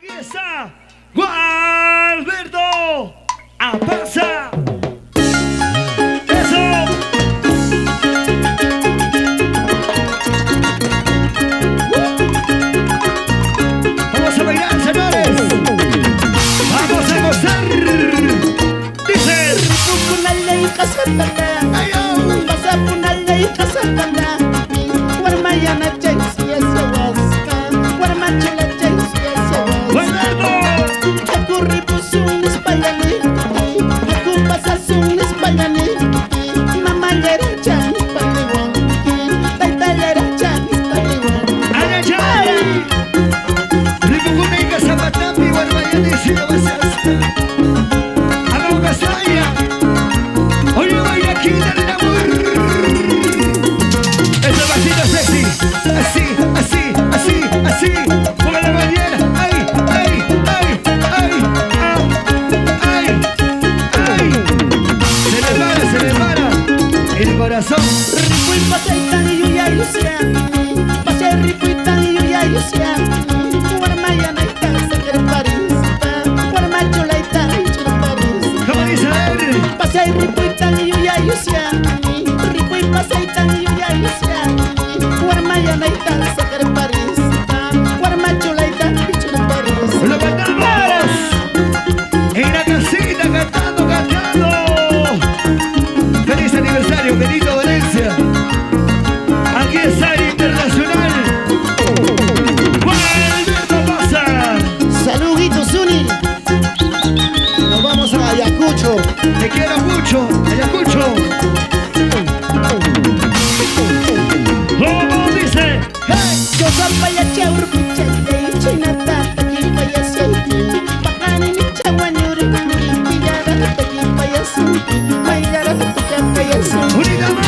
Aquí está Gualberto Apaza. ¡Eso! Vamos a bailar, señores. Vamos a gozar. Dice. Así, así, así, así, por la mañana, ay, ay, ay, ay, ay, ay. Se le para el corazón. ¿Cómo dice? A ver. ¡Lo cantamos! En la casita, cantando, cantando. ¡Feliz aniversario, Benito Valencia! Aquí está el internacional Gualberto Apaza. ¡Salud, Guito Zuni! Nos vamos a Ayacucho. Te quiero mucho, Ayacucho. ¿Cómo dice? ¡Hey! ¡Unida más!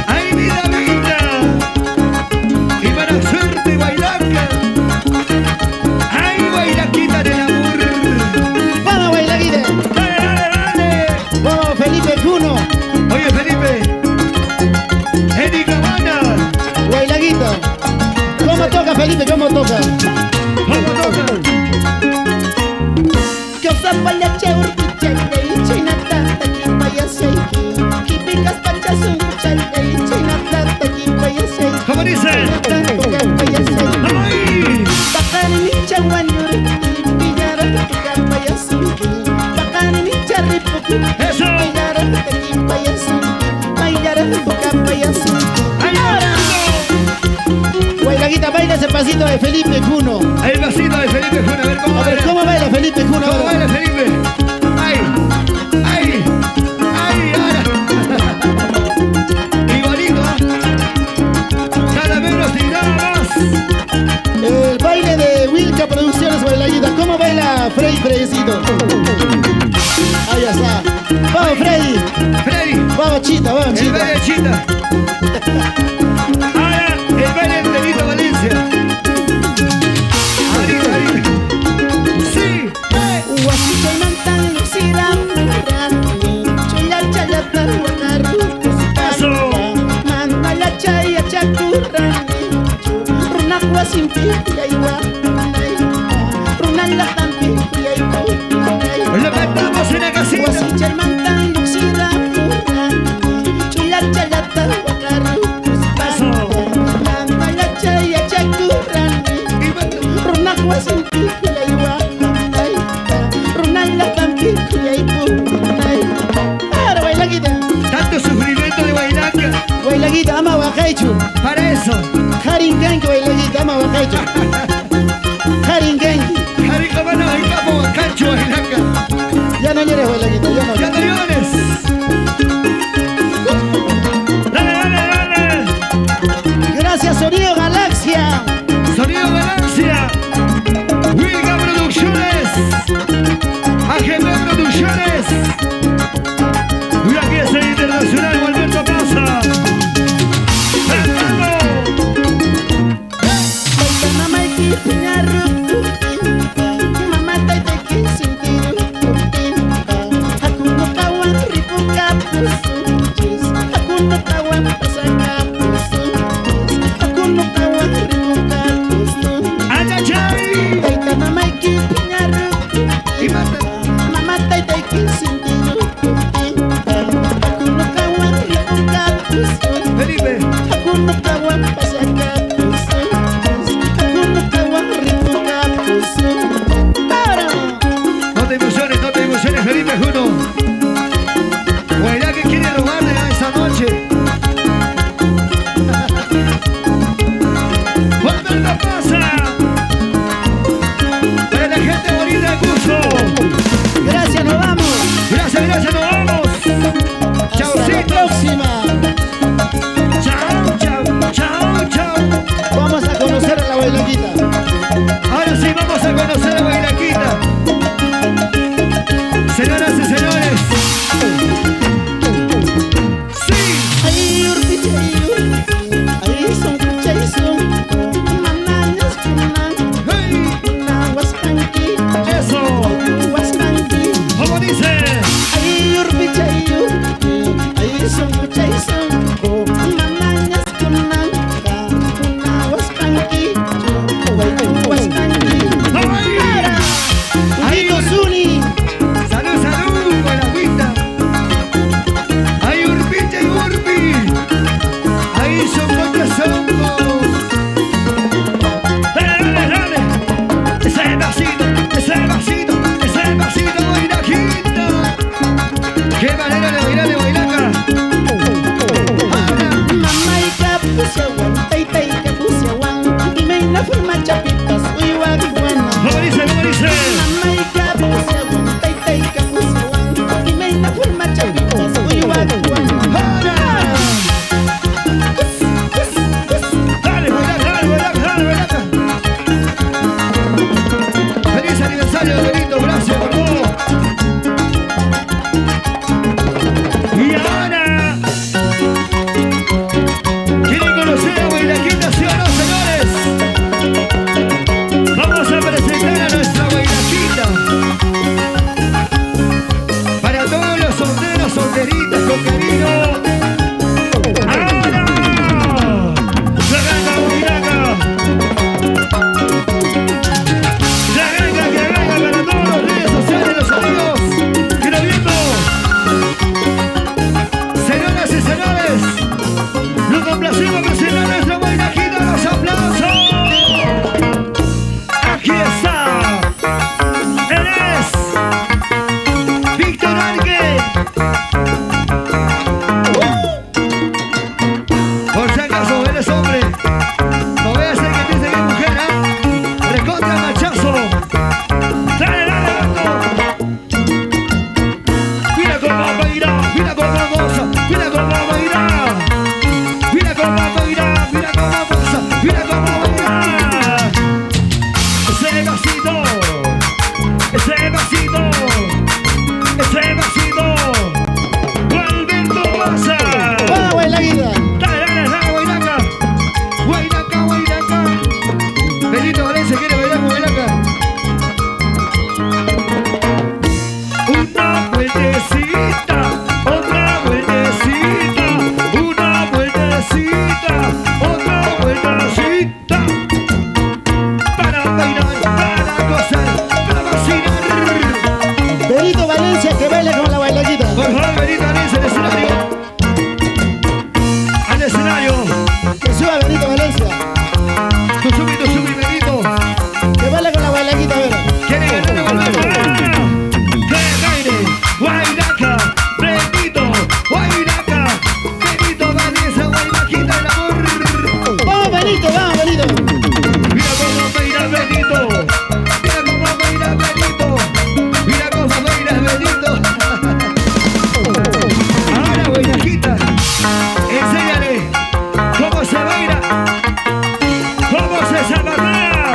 ¡Ay, vida, vida! ¡Y para suerte, bailaca! ¡Ay, bailaquita del amor! ¡Vamos, bailaquita! ¡Dale, dale, dale! ¡Vamos, Felipe Cuno! Oye, Felipe. Eddie Cabana. Bailaquita. ¿Cómo toca, Felipe? ¿Cómo toca? ¿Cómo toca? ¿Cómo dice? ¡Ay! ¡Eso! Guaylaguita, baila ese pasito de Felipe Cuno. El pasito de Felipe Cuno, a ver cómo A ver, baila. ¿cómo baila Felipe Cuno? ¿Cómo baila Felipe? ¡Ay! ¡Ay! ¡Ay! ¡Ahora! Igualito, ¿eh? Cada menos y nada más. El baile de Wilca Producciones, Bailaguita. ¿Cómo baila Freddy Freddycito? Ahí está. Vamos, Freddy. Freddy. Vamos, Chita, vamos, Chita. El baile de Chita. Ahora, el baile de Benito Valencia. Ahorita, ahorita. Sí. ¡Hey! ¡Eso! ¡Lo cantamos en la casita! Tanto sufrimiento de Guaylaca. Guaylaquita, ama Guajaichu. Para eso. Haringenki, Guaylaquita, ama Guajaichu. Haringenki. Haringamana, Guaycapo, Guacacho, Guaylaca. Ya no llores, Guaylaquita, ya no. Ya no llores. Dale, dale, dale. Gracias, Sonido Galaxia. Sonido Galaxia. Wilga Producciones. AGB Producciones. Y aquí es el internacional Gualberto Apaza. ¡Cantando! No te emociones, Felipe Juno. Guairá que quiere robarle a esta noche. ¿Cuándo la pasa? Para la gente bonita de Cusco. Gracias, nos vamos. Gracias, gracias, nos vamos. Hasta la próxima. Chao, chao, chao, chao. Vamos a conocer a la bailaquita. Ahora sí vamos a conocer a la bailaquita. Señoras y señores. Sí. Eso. ¿Cómo dice? Salud, salud, buena. Ay, urpicha y urpi. Ahí son contra songo. Dale, dale, dale. Ese vasito, ese vasito, ese vasito, bailajita. Qué manera de bailar de bailaca. ¿Cómo dice? ¿Cómo dice? Dale, bailaca, dale, bailaca, dale, bailaca. Feliz aniversario, Benito, gracias por todo. Y ahora, ¿quieren conocer a Bailaquita, sí o no, señores? Vamos a presentar a nuestra Bailaquita. Para todos los solteros, solteritas, con cariño. ¡Ahora! ¡La ganga, Bailaca! ¡La ganga, que venga para todas las redes sociales, los amigos que nos viendo! Señoras y señores, nos complacimos presentar a nuestra Bailaquita. ¡Los aplausos! Aquí está. Él es Víctor Arque. Por si acaso, él es hombre. No voy a hacer que piense que es mujer, ¿eh? Recontra machazo. Dale, dale, gato. Mira cómo baila, mira cómo goza, mira cómo baila. Mira cómo baila, mira cómo goza, mira cómo baila. Ese vasito, ese vasito, ese vasito. Alberto Maza. ¡Vamos, bailaquita! Dale, dale, dale, bailaca. Bailaca, bailaca. Benito Valencia quiere bailar con bailaca. Una vueltecita, otra vueltecita, una vueltecita, otra vueltecita. Para bailar, para gozar, para vacilar. Benito Valencia que baile con la bailaquita. Por favor, Benito Valencia, al escenario. Al escenario. Que suba Benito Valencia. Tú sube, Benito. Que baile con la bailaquita, a ver. ¿Quiere ganar o volver? ¡Que baile! ¡Guaynaca! ¡Benito! ¡Guaynaca! ¡Benito Valencia! ¡Guaynaquita el amor! ¡Vamos, Benito! ¡Vamos, Benito! Mira cómo baila Benito. Mira cómo baila Benito. Mira cómo baila Benito. Ahora, Guaynajita, enséñale cómo se baila, cómo se zapatea.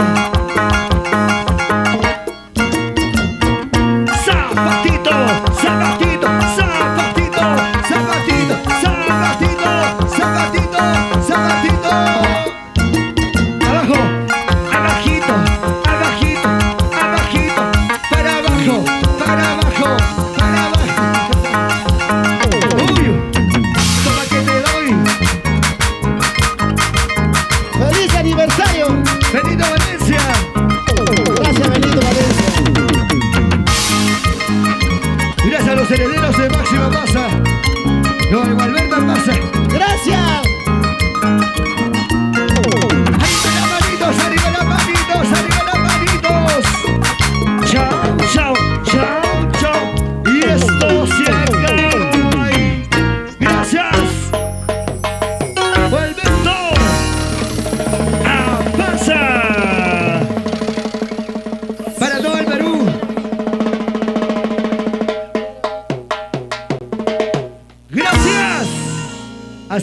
Zapatito, zapatito, zapatito, zapatito, zapatito, zapatito, zapatito. Abajo, abajito, abajito, abajito, para abajo, para abajo, para abajo. Uy, toma que te doy. ¡Feliz aniversario! Benito Valencia. Gracias, Benito Valencia. Gracias a los herederos de Máxima Maza. Los de Gualberto Maza. Gracias.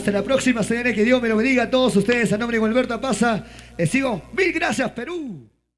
Hasta la próxima, señores. Que Dios me lo bendiga a todos ustedes. A nombre de Gualberto Apaza, les digo mil gracias, Perú.